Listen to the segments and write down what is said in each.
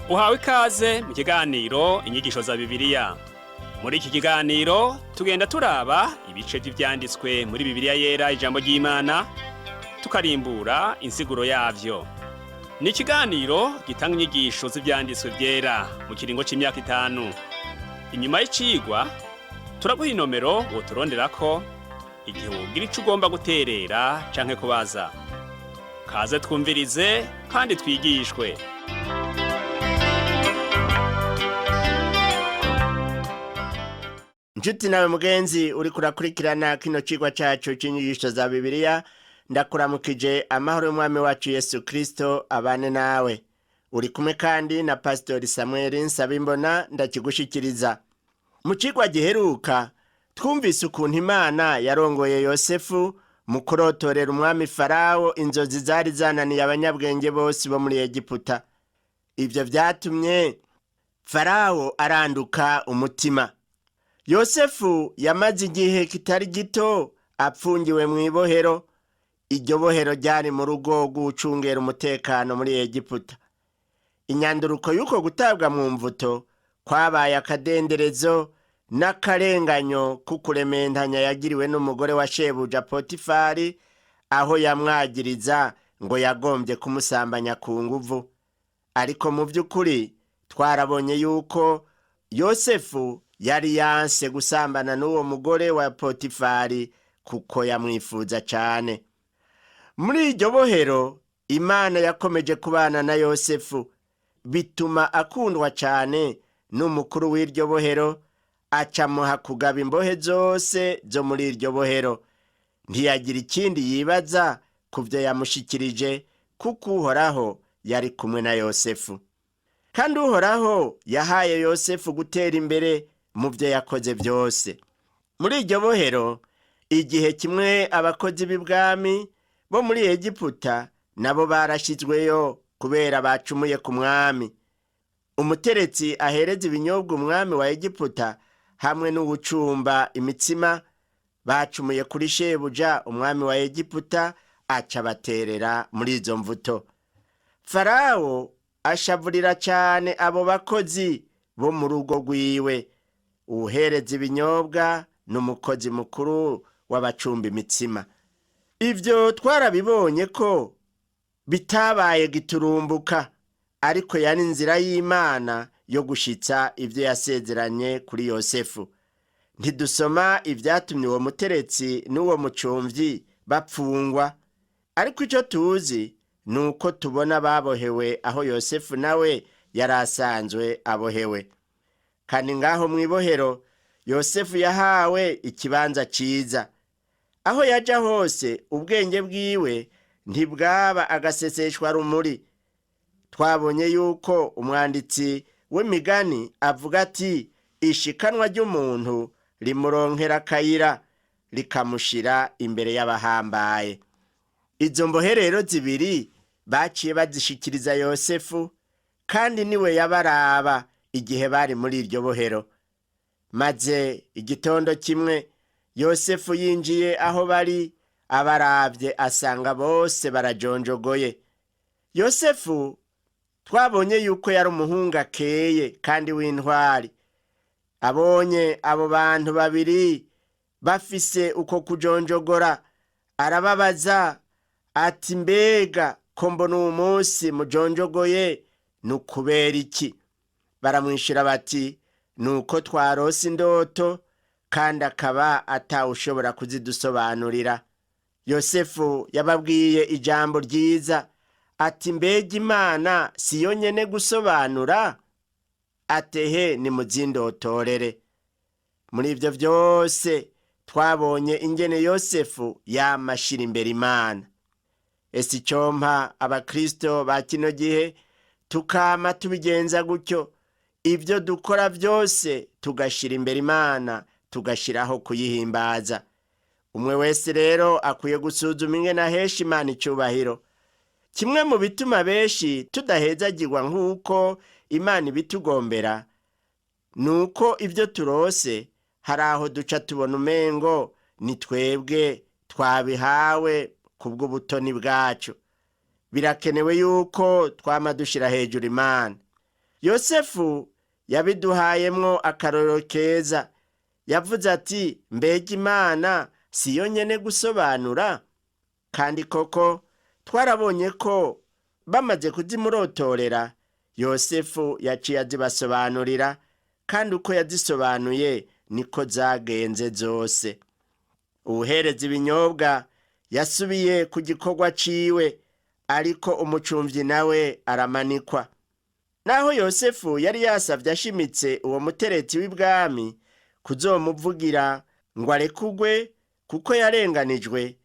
Uhawe ikaze mu kiganiro Inyigisho za Bibiliya. Muri iki kiganiro tugenda turaba ibice vy'ivyanditswe muri Bibiliya Yera, ijambo ry'Imana, tukarimbura insiguro yavyo. Ni ikiganiro gitanga inyigisho z'ivyanditswe vyera mu kiringo c'imyaka 5. Inyuma y'icigwa turaguha inomero woturonderako igihe wogira ico ugomba guterera canke kubaza. Kaze twumvirize kandi twigishwe. Njuti nawe mugenzi uriko urakurikirana kino cigwa cacu c'inyigisho za Bibiliya, ndakuramukije amahoro y'Umwami wacu Yesu Kristo abane nawe. Uri kumwe kandi na Pasitori Samuel Nsabimbona ndakigushikiriza. Mu cigwa giheruka twumvise ukuntu Imana yarongoye Yosefu mu kurotorera umwami Farawo inzozi zari zananiye abanyabwenge bose bo muri Egiputa. Ivyo vyatumye Farawo aranduka umutima. Yosefu yamaze igihe kitari gito apfungiwe mu ibohero. Iryo bohero ryari mu rugo rw'uwucungera umutekano muri Egiputa. Inyanduruko y'uko gutabwa mu mvuto kwabaye akadenderezo n'akarenganyo k'ukurementanya yagiriwe n'umugore wa shebuja Potifari, aho yamwagiriza ngo yagombye kumusambanya ku nguvu. Ariko mu by'ukuri twarabonye yuko Yosefu yari yanse gusambana n'uwo mugore wa Potifari kuko yamwifuza cane. Muri iryo bohero Imana yakomeje kubana na Yosefu, bituma akundwa cane n'umukuru w'iryo bohero, acamuha kugaba imbohe zose zo muri iryo bohero. Ntiyagira ikindi yibaza ku vyo yamushikirije, kuko Uhoraho yari kumwe na Yosefu. Kandi Uhoraho yahaye Yosefu gutera imbere mu vyo yakoze vyose. Muri iryo bohero, igihe kimwe abakozi b'ibwami bo muri Egiputa nabo barashizweyo kubera bacumuye ku mwami. Umuteretsi ahereza ibinyobwa umwami wa Egiputa hamwe n'uwucumba imitsima bacumuye kuri shebuja umwami wa Egiputa, aca baterera muri izo mvuto. Farawo ashavurira cane abo bakozi bo mu rugo rwiwe, uwuhereza ibinyobwa n'umukozi mukuru w'abacumba imitsima. Ivyo twarabibonye ko bitabaye giturumbuka, ariko yari inzira y'Imana yo gushitsa ivyo yasezeranye kuri Yosefu. Ntidusoma ivyatumye uwo muteretsi n'uwo mucumvyi bapfungwa, ariko ico tuzi ni uko tubona babohewe aho Yosefu nawe yari asanzwe abohewe. Kandi ngaho mw'ibohero Yosefu yahawe ikibanza ciza. Aho yaja hose ubwenge bwiwe ntibwaba agaseseshwa rumuri. Twabonye yuko umwanditsi w'imigani avuga ati: ishikanwa ry'umuntu rimuronkera akayira, rikamushira imbere y'abahambaye. Izo mbohe rero zibiri baciye bazishikiriza Yosefu, kandi niwe yabaraba igihe bari muri iryo bohero. Maze igitondo kimwe Yosefu yinjiye aho bari, abaravye asanga bose barajonjogoye. Yosefu twabonye yuko yari umuhungu akeye kandi w'intwari. Abonye abo bantu babiri bafise uko kujonjogora, arababaza ati: mbega ko mbona uwu munsi mujonjogoye, ni ukubera iki? Baramwishura bati: nuko twarose indoto, kandi akaba atawushobora kuzidusobanurira. Yosefu yababwiye ijambo ryiza ati: mbega Imana si yo nyene gusobanura? Atehe nimuzindotorere. Muri ivyo vyose twabonye ingene Yosefu yamashira imbere Imana. Ese icompa abakristo ba kino gihe tukama tubigenza gutyo, ibyo dukora byose tugashira imbere Imana, tugashiraho kuyihimbaza. Umwe wese rero akwiye gusuzuma ingene ahesha Imana icubahiro. Kimwe mu bituma benshi tudahezagirwa nk'uko Imana ibitugombera, ni uko ibyo turose hari aho duca tubona umengo ni twebwe twabihawe kubw'ubutoni bwacu. Birakenewe yuko twama dushira hejuru Imana. Yosefu yabiduhayemwo akarorero keza. Yavuze ati: "Mbega Imana si yo nyene gusobanura?" Kandi koko twarabonye ko bamaze kuzimurotorera, Yosefu yaciye azibasobanurira, kandi uko yazisobanuye niko zagenze zose. Uwuhereza ibinyobwa yasubiye ku gikorwa ciwe, ariko umucumvyi nawe aramanikwa. Naho Yosefu yari yasavye ashimitse uwo muteretsi w'ibwami kuzomuvugira ngo arekugwe kuko yarenganijwe,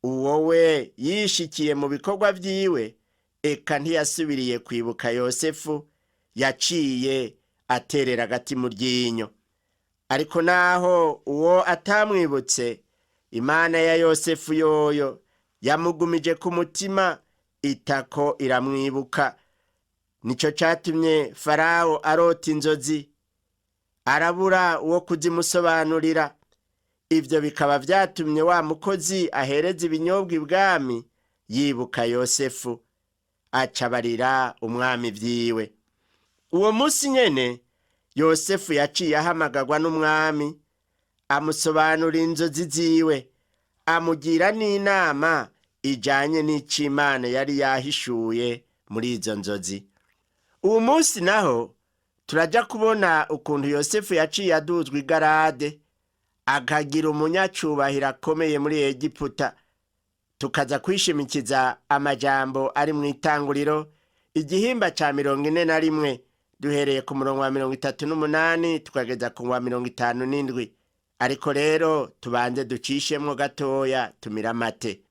uwo we yishikiye mu bikorwa vyiwe, eka ntiyasubiriye kwibuka Yosefu, yaciye aterera agati mu ryinyo. Ariko naho uwo atamwibutse, Imana ya Yosefu yoyo yamugumije ku mutima, itako iramwibuka. Nico catumye Farawo arota inzozi, arabura uwo kuzimusobanurira. Ivyo bikaba vyatumye wa mukozi ahereza ibinyobwa ibwami yibuka Yosefu, acabarira umwami vyiwe. Uwo munsi nyene Yosefu yaciye ahamagarwa n'umwami, amusobanura inzozi ziwe, amugira n'inama ijanye n'ico Imana yari yahishuye muri izo nzozi. Uwo munsi naho turaja kubona ukuntu Yosefu yaciye aduzwa igarade, akagira umunyacubahiro akomeye muri Egiputa. Tukaza kwishimikiza amajambo ari mu Itanguriro igihimba ca 41, duhereye ku murongo wa 38 tukageza ku wa 57. Ariko rero tubanze ducishemwo gatoya, tumire amate.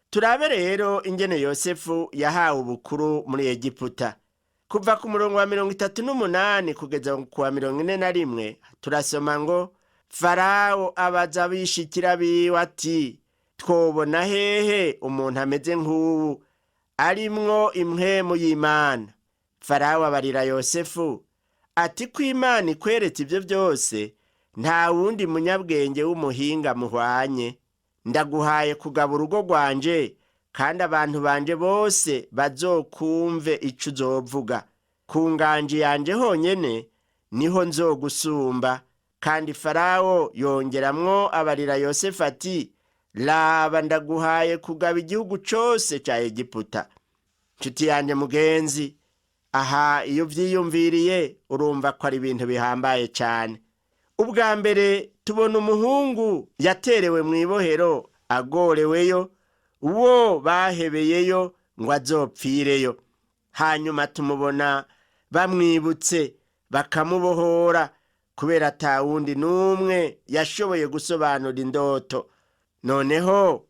Turabe rero ingene Yosefu yahawe ubukuru muri Egiputa. Kuva ku murongo wa 38 kugeza ku wa 41, turasoma ngo: Farawo abaza abishikira biwe ati: "Twobona hehe umuntu ameze nk'ubu arimwo impwemu y'Imana?" Farawo abarira Yosefu ati: "Ko Imana ikweretse ibyo byose, nta wundi munyabwenge w'umuhinga muhwanye. Ndaguhaye kugaba urugo rwanje, kandi abantu banje bose bazokumve ico uzovuga. Ku nganji yanje honyene niho nzogusumba." Kandi Farawo yongeramwo abarira Yosefu ati: "Laba, ndaguhaye kugaba igihugu cose ca Egiputa." Nshuti yanje mugenzi, aha iyo uvyiyumviriye urumva ko ari ibintu bihambaye cane. Ubwa mbere tubona umuhungu yaterewe mu ibohero, agoreweyo, uwo bahebeyeyo ngo azopfireyo. Hanyuma tumubona bamwibutse, bakamubohora kubera ata wundi n'umwe yashoboye gusobanura indoto. Noneho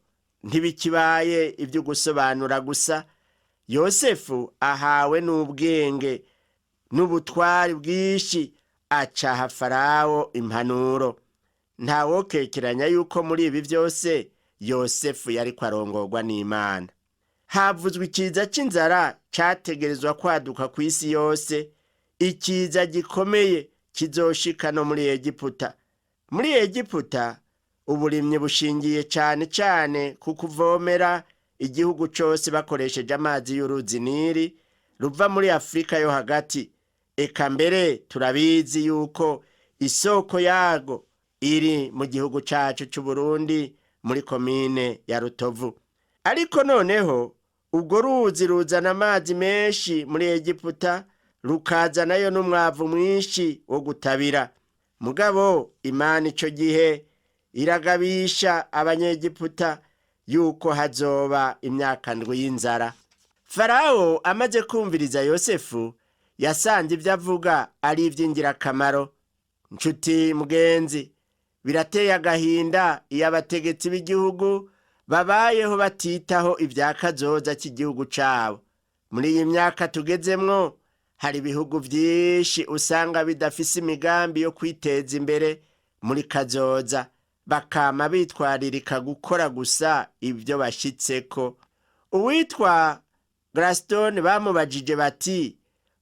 ntibikibaye ibyo gusobanura gusa, Yosefu ahawe n'ubwenge n'ubutwari bwinshi, acaha Farawo impanuro. Ntawokekeranya yuko muri ibi byose Yosefu yariko arongorwa n'Imana. Havuzwe ikiza c'inzara categerezwa kwaduka ku isi yose, ikiza gikomeye kizoshika no muri Egiputa. Muri Egiputa uburimyi bushingiye cane cane ku kuvomera igihugu cose bakoresheje amazi y'uruzi Nili ruva muri Afurika yo hagati. Eka mbere turabizi yuko isoko yarwo iri mu gihugu cacu c'Uburundi, muri komine ya Rutovu. Ariko noneho ubwo ruzi ruzana amazi menshi muri Egiputa, rukazanayo n'umwavu mwinshi wo gutabira. Mugabo Imana ico gihe iragabisha Abanyegiputa yuko hazoba imyaka 7 y'inzara. Farawo amaze kumviriza Yosefu, yasanze ibyo avuga ari iby'ingirakamaro. Nshuti mugenzi, birateye agahinda iyo abategetsi b'igihugu babayeho batitaho ibya kazoza cy'igihugu cabo. Muri iyi myaka tugezemwo, hari ibihugu byinshi usanga bidafise imigambi yo kwiteza imbere. muri kazoza, bakama bitwaririka gukora gusa ibyo bashyitseko. Uwitwa Gaston bamubajije bati: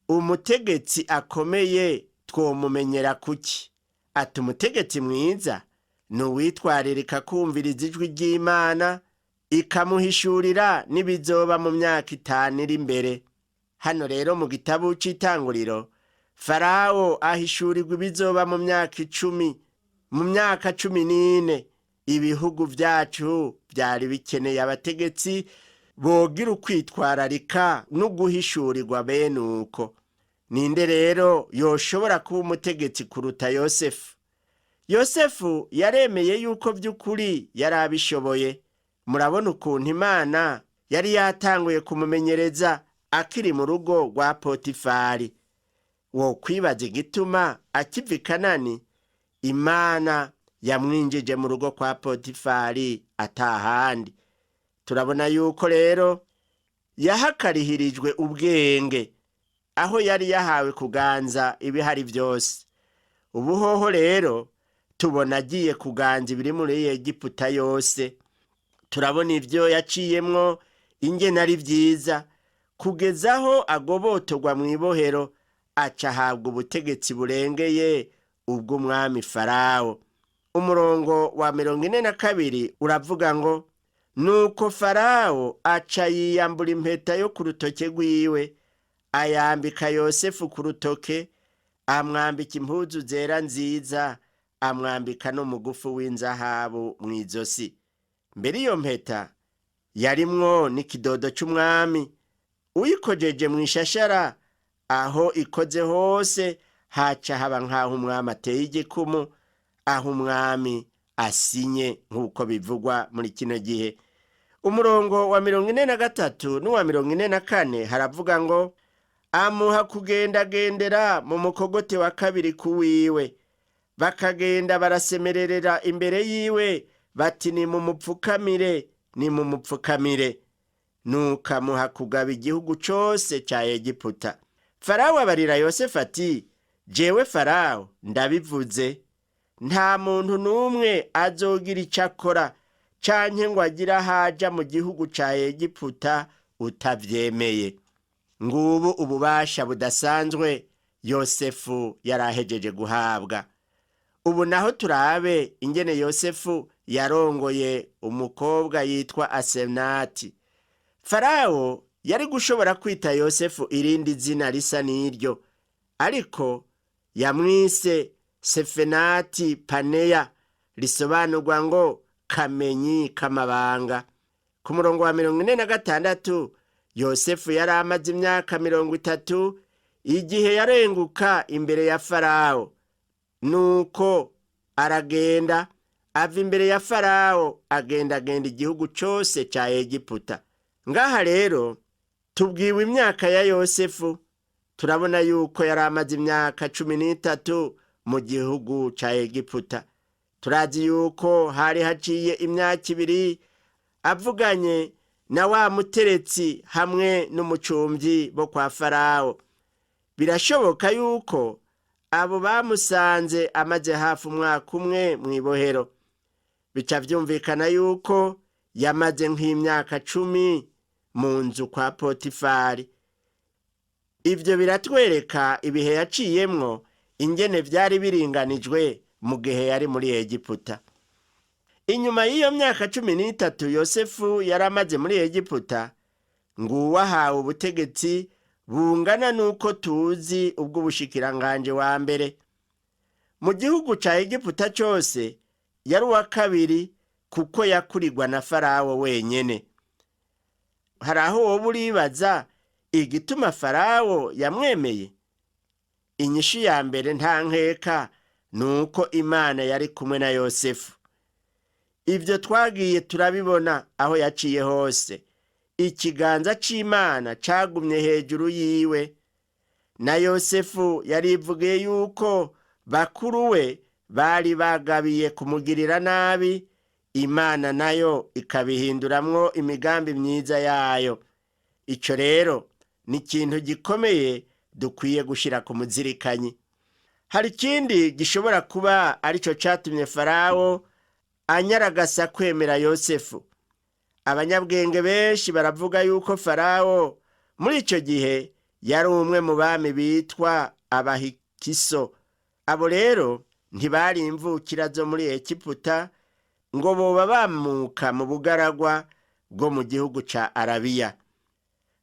"Umutegetsi akomeye twomumenyera kuki?" Ati: "Umutegetsi mwiza ni uwitwaririka kumviriza ijwi ry'Imana ikamuhishurira n'ibizoba mu myaka 5 iri imbere." Hano rero mu gitabo c'Itanguriro, Farawo ahishurirwa ibizoba mu myaka 10, mu myaka 14. Ibihugu vyacu vyari bikeneye abategetsi bogira ukwitwararika no guhishurirwa bene uko. Ninde rero yoshobora kuba umutegetsi kuruta Yosefu? Yosefu yaremeye yuko vy'ukuri yari abishoboye. Murabona ukuntu Imana yari yatanguye kumumenyereza akiri mu rugo rwa Potifari. Wo kwibaza igituma akiva i Kanani Imana yamwinjije mu rugo kwa Potifari atahandi. Turabona yuko rero yahakarihirijwe ubwenge aho yari yahawe kuganza ibihari byose. Ubuhoho rero tubona agiye kuganza ibiri muri Egiputa yose. Turabona ibyo yaciyemwo ingene ari byiza, kugeza aho agobotorwa mu ibohero, aca ahabwa ubutegetsi burengeye ubw'umwami Farawo. Umurongo wa 42 uravuga ngo: "Nuko Farawo aca yiyambura impeta yo ku rutoke rwiwe, ayambika Yosefu ku rutoke, amwambika impuzu zera nziza, amwambika n'umugufu w'inzahabu mu izosi." Mbere iyo mpeta yarimwo n'ikidodo c'umwami, uyikojeje mu ishashara, aho ikoze hose haca haba nk'aho umwami ateye igikumu, aho umwami asinye, nk'uko bivugwa muri kino gihe. Umurongo wa 43 n'uwa 44 haravuga ngo: "Amuha kugendagendera mu mukogote wa kabiri kuwiwe, bakagenda barasemererera imbere yiwe bati: 'Nimumupfukamire, nimumupfukamire.' Nuko amuha kugaba igihugu cose ca Egiputa." Farawo abarira Yosefu ati: "Jewe Farawo ndabivuze, nta muntu n'umwe azogira ico akora canke ngo agire aho aja mu gihugu ca Egiputa utavyemeye." Ngubu ububasha budasanzwe Yosefu yari ahejeje guhabwa. Ubu naho turabe ingene Yosefu yarongoye umukobwa yitwa Asenati. Farawo yari gushobora kwita Yosefu irindi zina risa n'iryo, ariko yamwise Sefenati Paneya, risobanurwa ngo kamenyi k'amabanga. Ku murongo wa 46, Yosefu yari amaze imyaka 30 igihe yarenguka imbere ya Farawo. Nuko aragenda ava imbere ya Farawo, agendagenda igihugu cose ca Egiputa. Ngaha rero tubwiwe imyaka ya Yosefu. Turabona yuko yari amaze imyaka 13 mu gihugu ca Egiputa. Turazi yuko hari haciye imyaka 2 avuganye na wa muteretsi hamwe n'umucumbyi bo kwa Farawo. Birashoboka yuko abo bamusanze amaze hafi umwaka umwe mu ibohero. Bica vyumvikana yuko yamaze nk'imyaka 10 mu nzu kwa Potifari. Ivyo biratwereka ibihe yaciyemwo ingene vyari biringanijwe mu gihe yari muri Egiputa. Inyuma y'iyo myaka 13 Yosefu yari amaze muri Egiputa, nguwo ahawe ubutegetsi bungana n'uko tuzi ubw'ubushikiranganje wa mbere. Mu gihugu ca Egiputa cose yari uwa kabiri, kuko yakurirwa na Farawo wenyene. Hari aho woba uribaza igituma Farawo yamwemeye? Inyishu ya mbere nta nkeka ni uko Imana yari kumwe na Yosefu. Ibyo twagiye turabibona aho yaciye hose. Ikiganza c'Imana cagumye hejuru yiwe. Na Yosefu yarivugiye yuko bakuru we bari bagabiye kumugirira nabi, Imana nayo ikabihinduramwo imigambi myiza yayo. Ico rero ni ikintu gikomeye dukwiye gushira ku muzirikanyi. Hari ikindi gishobora kuba aricyo cyatumye Farawo anyaragasa kwemera Yosefu. Abanyabwenge benshi baravuga yuko Farawo muri icyo gihe yari umwe mu bami bitwa Abahikiso. Abo rero ntibari imvukira zo muri Egiputa, ngo boba bamuka mu bugaragwa bwo mu gihugu ca Arabiya.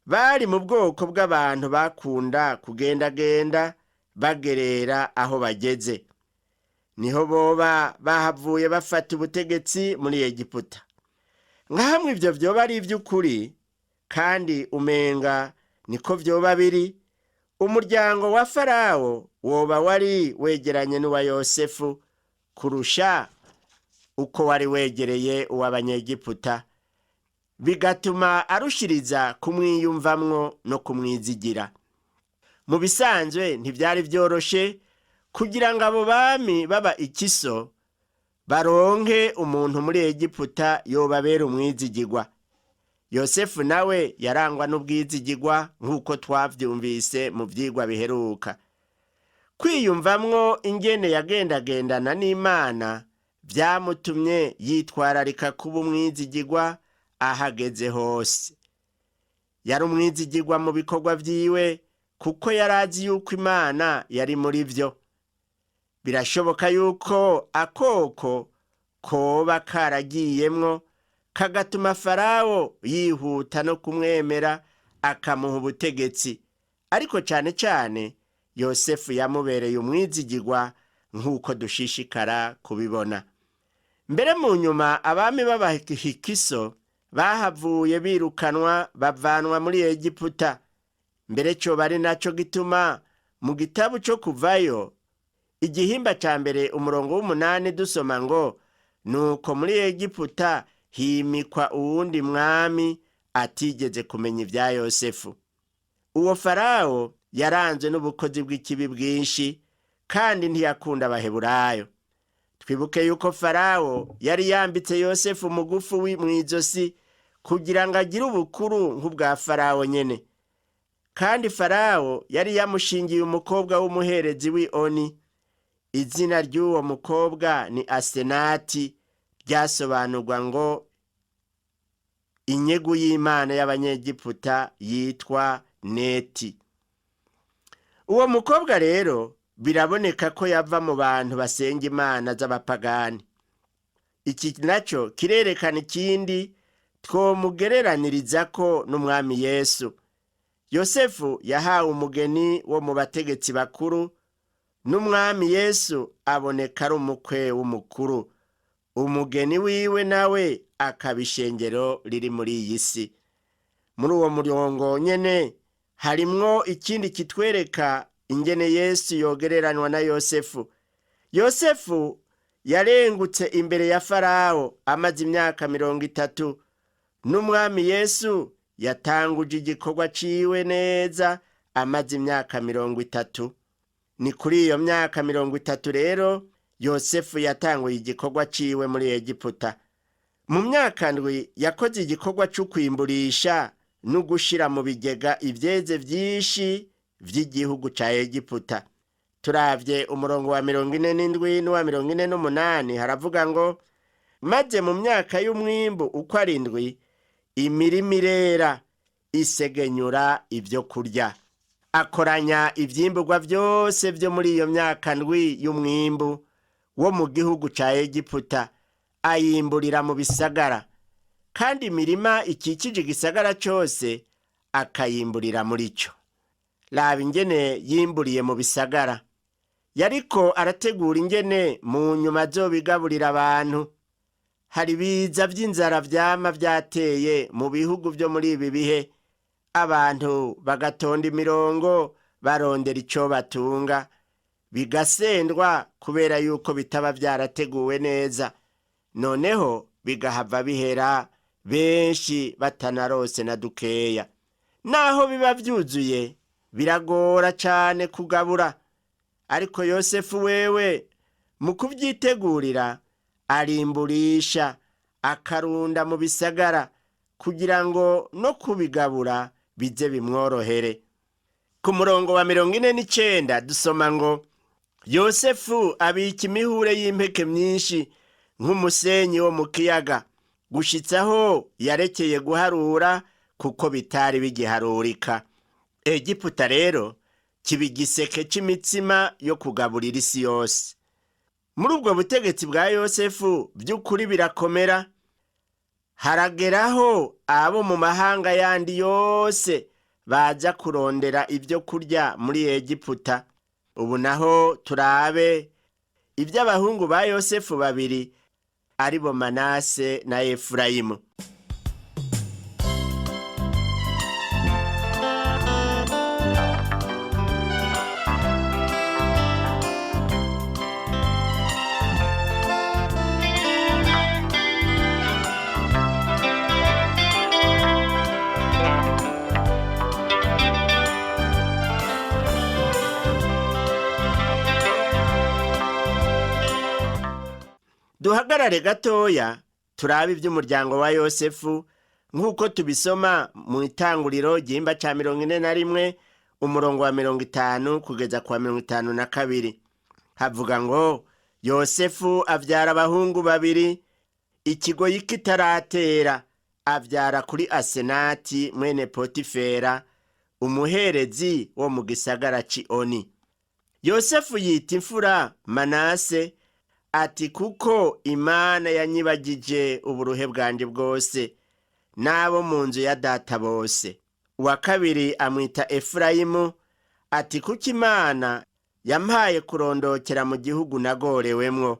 Bari mu bwoko bw'abantu bakunda kugendagenda bagerera aho bageze. Niho boba bahavuye bafata ubutegetsi muri Egiputa. Nka hamwe ibyo vyoba ari ivy'ukuri, kandi umenga niko vyoba biri, umuryango wa Farawo woba wari wegeranye n'uwa Yosefu kurusha uko wari wegereye uw'Abanyegiputa, bigatuma arushiriza kumwiyumvamwo no kumwizigira. Mu bisanzwe ntivyari vyoroshe kugira ngo abo bami baba ikiso baronke umuntu muri Egiputa yobabera umwizigirwa. Yosefu nawe yarangwa n'ubwizigirwa, nk'uko twavyumvise mu vyigwa biheruka. Kwiyumvamwo ingene yagendagendana n'Imana vyamutumye yitwararika kuba umwizigirwa ahageze hose. Yari umwizigirwa mu bikorwa vyiwe, kuko yari azi yuko Imana yari muri vyo. Birashoboka yuko akoko koba karagiyemwo kagatuma Farawo yihuta no kumwemera akamuha ubutegetsi. Ariko cane cane Yosefu yamubereye umwizigirwa, nk'uko dushishikara kubibona. Mbere mu nyuma abami b'Abahikiso bahavuye birukanwa, bavanwa muri Egiputa. Mbere coba ari naco gituma mu gitabo co Kuvayo igihimba ca 1 umurongo w'8 dusoma ngo: nuko muri Egiputa himikwa uwundi mwami atigeze kumenya ibya Yosefu. Uwo Farawo yaranzwe n'ubukozi bw'ikibi bwinshi, kandi ntiyakunda Abaheburayo. Twibuke yuko Farawo yari yambitse Yosefu umugufu mw'izosi kugira ngo agire ubukuru nk'ubwa Farawo nyene. Kandi Farawo yari yamushingiye umukobwa w'umuherezi w'i Oni. Izina ry'uwo mukobwa ni Asenati, ryasobanurwa ngo inyegu y'Imana y'Abanyegiputa yitwa Neti. Uwo mukobwa rero biraboneka ko yava mu bantu basenga imana z'abapagani. Iki naco kirerekana ikindi twomugereraniriza ko n'Umwami Yesu. Yosefu yahawe umugeni wo mu bategetsi bakuru, n'Umwami Yesu aboneka ari umukwe w'umukuru. Umugeni wiwe nawe akaba ishengero riri muri iyi si. Muri uwo murongo nyene harimwo ikindi kitwereka ingene Yesu yogereranwa na Yosefu. Yosefu yarengutse imbere ya Farawo amaze imyaka 30, n'Umwami Yesu yatanguje igikorwa ciwe neza amaze imyaka 30. Ni kuri iyo myaka 30 rero Yosefu yatanguye igikorwa ciwe muri Egiputa. Mu myaka 7 yakoze igikorwa co kwimburisha no gushira mu bigega ivyeze vyinshi vy'igihugu ca Egiputa. Turavye umurongo wa 47 n'uwa 48 haravuga ngo: maze mu myaka y'umwimbu uko ari 7 imirima irera isegenyura ivyo kurya. Akoranya ivyimburwa vyose vyo muri iyo myaka 7 y'umwimbu wo mu gihugu ca Egiputa, ayimburira mu bisagara, kandi imirima ikikije igisagara cose akayimburira muri cyo. Raba ingene yimburiye mu bisagara. Yariko arategura ingene mu nyuma azobigaburira abantu. Hari ibiza vy'inzara vyama vyateye mu bihugu vyo muri ibi bihe, abantu bagatonda imirongo barondera ico batunga, bigasendwa kubera yuko bitaba vyarateguwe neza, noneho bigahava bihera benshi batanarose na dukeya. Naho biba vyuzuye biragora cane kugabura, ariko Yosefu wewe mu kuvyitegurira arimburisha akarunda mu bisagara kugira ngo no kubigabura bize bimworohere. Ku murongo wa 49 dusoma ngo: Yosefu abika imihure y'impeke myinshi nk'umusenyi wo mu kiyaga, gushitsaho yarekeye guharura kuko bitari bigiharurika. Egiputa rero kiba igiseke c'imitsima yo kugaburira isi yose. Muri ubwo butegetsi bwa Yosefu by'ukuri birakomera, harageraho abo mu mahanga yandi yose baza kurondera ibyo kurya muri Egiputa. Ubu naho turabe iby'abahungu ba Yosefu babiri aribo Manase na Efurayimu. Duhagarare gatoya turabe iby'umuryango wa Yosefu nk'uko tubisoma mu itanguriro igihimba cya 41 umurongo wa 50 kugeza ku wa 52. Havuga ngo Yosefu abyara abahungu babiri, ikigoyi kitaratera abyara kuri Asenati mwene Potifera umuherezi wo mu gisagara c'Oni. Yosefu yita imfura Manase ati kuko Imana yanyibagije uburuhe bwanjye bwose n'abo mu nzu ya data bose. Uwa kabiri amwita Efurayimu ati kuko Imana yampaye kurondokera mu gihugu nagorewemwo.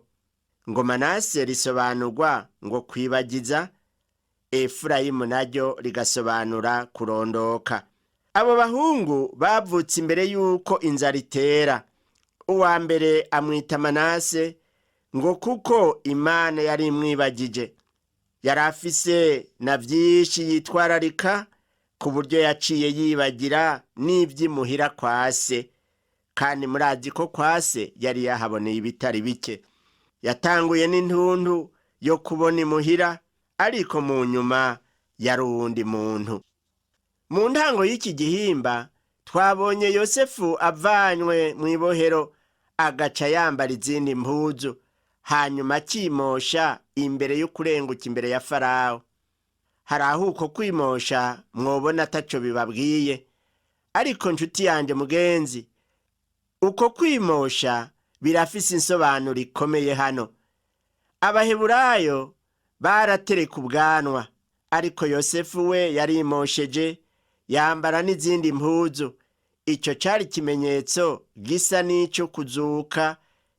Ngo Manase risobanurwa ngo kwibagiza, Efurayimu naryo rigasobanura kurondoka. Abo bahungu bavutse imbere y'uko inzara itera. Uwa mbere amwita Manase ngo kuko Imana yari imwibagije. Yari afise na byinshi yitwararika ku buryo yaciye yibagira n'iby'imuhira kwa se, kandi murazi ko kwa se yari yahaboneye ibitari bike. Yatanguye n'intuntu yo kubona imuhira, ariko mu nyuma yari uwundi muntu. Mu ntango y'iki gihimba twabonye Yosefu avanywe mu ibohero agaca yambara izindi mpuzu, hanyuma akimosha imbere y'ukurenguka imbere ya Farawo. Hari aho uko kwimosha mwobona ataco bibabwiye, ariko nshuti yanjye mugenzi, uko kwimosha birafise insobanuro ikomeye hano. Abaheburayo baratereka ubwanwa, ariko Yosefu we yarimosheje yambara n'izindi mpuzu. Icyo cari ikimenyetso gisa n'ico kuzuka.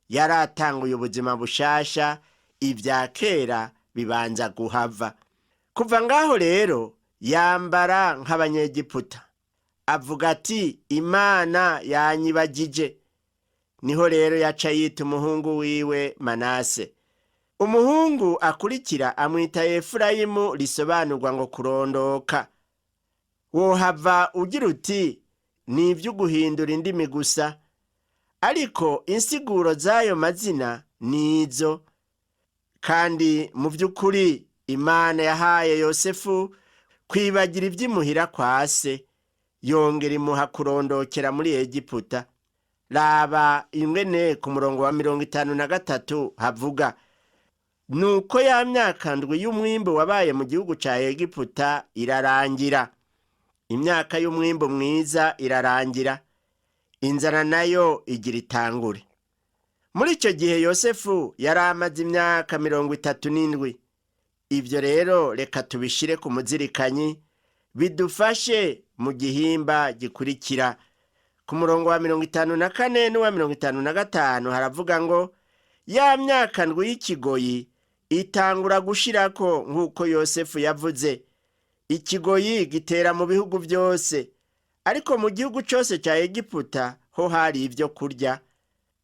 Yari atanguye ubuzima bushasha, ibya kera bibanza guhava. Kuva ngaho rero yambara nk'abanyegiputa, avuga ati Imana yanyibagije. Niho rero yaca yita umuhungu wiwe Manase. Umuhungu akurikira amwita Efurayimu, risobanurwa ngo kurondoka. Wohava ugira uti ni iby'uguhindura indimi gusa, ariko insiguro z'ayo mazina ni izo. Kandi mu by'ukuri Imana yahaye Yosefu kwibagira iby'imuhira kwa se, yongera imuha kurondokera muri Egiputa. Raba ingene ku murongo wa 53 havuga nuko ya myaka ndwi y'umwimbu wabaye mu gihugu ca Egiputa irarangira. Imyaka y'umwimbu mwiza irarangira, inzara nayo igira itangure. Muri icyo gihe Yosefu yari amaze imyaka 37. Ibyo rero reka tubishire ku muzirikanyi bidufashe mu gihimba gikurikira. Ku murongo wa 54 n'uwa 55 haravuga ngo ya myaka ndwi y'ikigoyi itangura gushirako nk'uko Yosefu yavuze. Ikigoyi gitera mu bihugu byose, ariko mu gihugu cyose cya Egiputa ho hari ibyo kurya.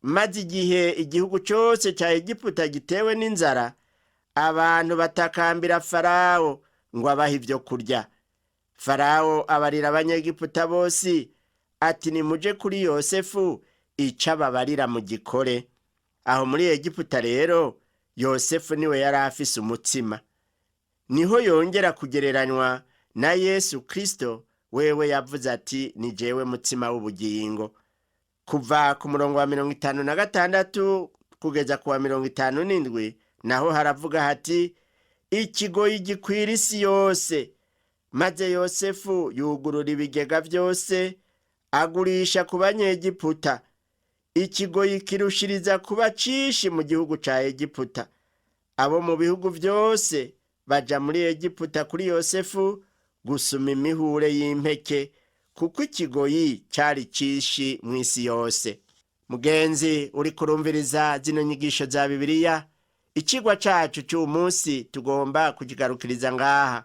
Maze igihe igihugu cyose cya Egiputa gitewe n'inzara, abantu batakambira Farawo ngo abahe ibyo kurya. Farawo abarira abanyegiputa bose ati nimuje kuri Yosefu ico ababarira mu gikore. Aho muri Egiputa rero Yosefu niwe yari afise umutsima. Niho yongera kugereranywa na Yesu Kristo, wewe yavuze ati ni jewe mutsima w'ubugingo. Kuva ku murongo wa 56 kugeza ku wa 57 naho haravuga hati: "Ikigoyi gikwira isi yose, maze Yosefu yugurura ibigega byose, agurisha ku Banyegiputa. Ikigoyi kirushiriza kuba cishi mu gihugu ca Egiputa. Abo mu bihugu byose baja muri Egiputa kuri Yosefu gusuma imihure y'impeke, kuko ikigoyi cari cishi mu isi yose." Mugenzi uri kurumviriza zino nyigisho za Bibiliya, ikigwa cacu cy'uyu munsi tugomba kukigarukiriza ngaha,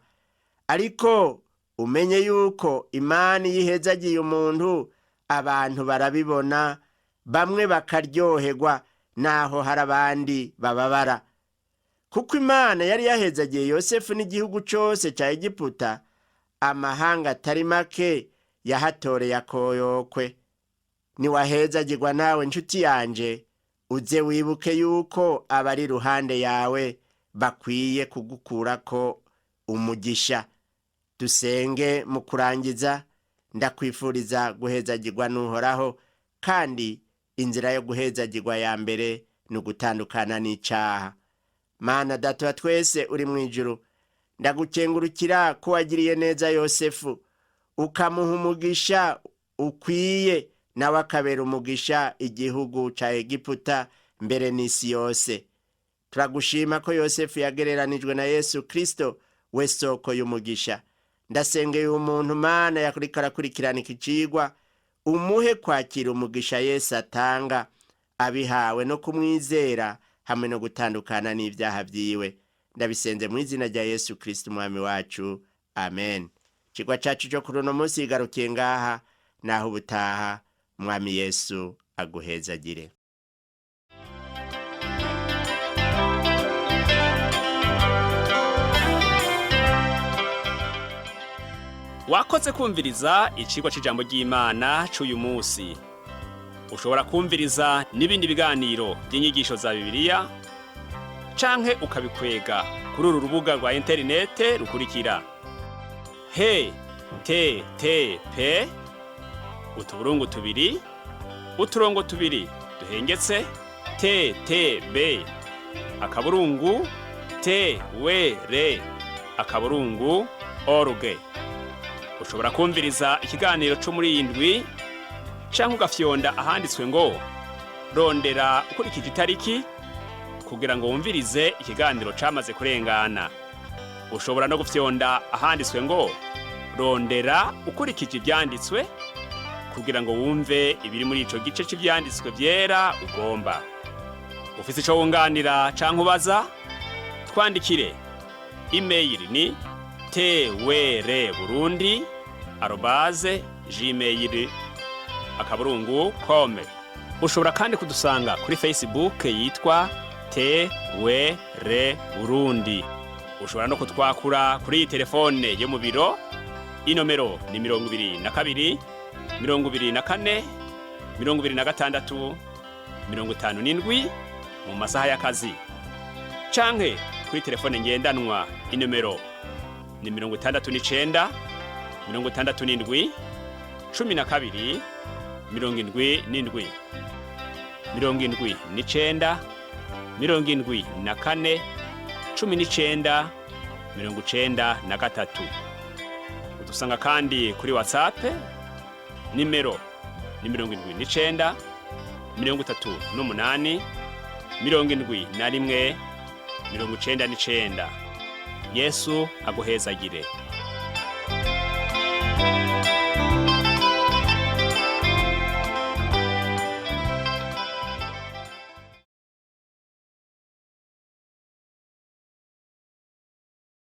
ariko umenye yuko Imana iyo ihezagiye umuntu, abantu barabibona, bamwe bakaryoherwa, naho hari abandi bababara. Kuko Imana yari yahezagiye Yosefu n'igihugu cyose cya Egiputa, amahanga atari make yahatoreye akoyokwe. Niwahezagirwa nawe, nshuti yanje, uze wibuke yuko abari iruhande yawe bakwiye kugukurako umugisha. Dusenge mu kurangiza. Ndakwifuriza guhezagirwa n'Uhoraho, kandi inzira yo guhezagirwa ya mbere ni ugutandukana n'icyaha. Mana Data wa twese uri mu ijuru, ndagukengurukira ko wagiriye neza Yosefu, ukamuha umugisha ukwiye, nawe akabera umugisha igihugu cya Egiputa, mbere n'isi yose. Turagushima ko Yosefu yagereranijwe na Yesu Kirisito, we soko y'umugisha. Ndasengeye umuntu, Mana, yakuriko arakurikirana iki cigwa, umuhe kwakira umugisha Yesu atanga abihawe no kumwizera hamwe no gutandukana n'ibyaha byiwe. Ndabisenze mu izina rya Yesu Kirisito Umwami wacu, amen. Ikigwa cacu cyo kuri uno munsi igarukiye ngaha. Naho ubutaha, Umwami Yesu aguhezagire. Wakoze kumviriza icigwa c'ijambo ry'Imana c'uyu munsi. Ushobora kumviriza n'ibindi biganiro by'inyigisho za Bibiliya canke ukabikwega kuri uru rubuga rwa interinete rukurikira: he te te pe utuburungu tubiri uturongo tubiri duhengetse te te be akaburungu te we re akaburungu org. Ushobora kumviriza ikiganiro cyo muri iyi ndwi canke ugafyonda ahanditswe ngo "rondera ukurikije itariki" kugira ngo wumvirize ikiganiro camaze kurengana. Ushobora no gufyonda ahanditswe ngo "rondera ukurikije ivyanditswe" kugira ngo wumve ibiri muri ico gice c'ivyanditswe vyera ugomba. Ufise ico wunganira canke ubaza, twandikire. Imeyili ni twrburundi@gmail.com. Ushobora kandi kudusanga kuri Facebook yitwa TWR Burundi. Ushobora no kutwakura kuri iyi telefone yo mu biro. Inomero ni 22 24 26 57 mu masaha y'akazi, canke kuri telefone ngendanwa, inomero ni 69 67 12 77, 79 74 19 93. Udusanga kandi kuri WhatsApp, nimero ni 79 38 71 99. Yesu aguhezagire.